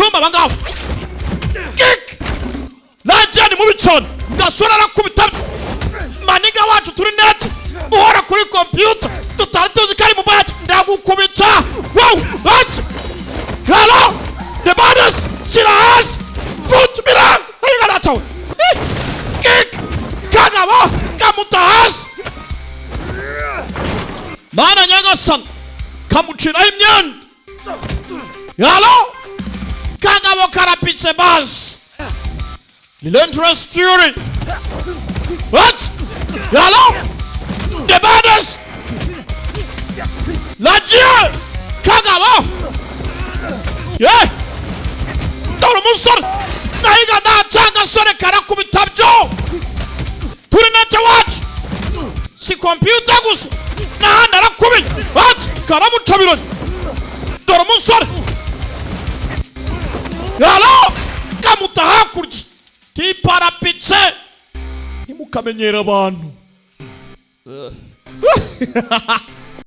Kumba abangaba kick najya ni mubi cyane. Gasore arakubita byo maniga wacu turi neti uhora kuri kompiyuta, tutari tuzi ko ari mu bacu. Ndagukubita wow. Basi hello the baddest, shyira hasi foot biranga ayiga natawe kick. Kagabo kamuta hasi. Mana nyagasani, kamuciraho imyenda. Hello, kagabo karapitse basi. Relentless Fury. What? Hello, the baddest Lagier kagabo. Yeah, dore umusore nahiga ndaca. Gasore karakubita byo turi nete wacu, si kompiyuta gusa, n'ahandi arakubita. What? Karamucabiranye. Dore umusore, hello, kamuta hakurya tiparapitse. Ntimukamenyere abantu.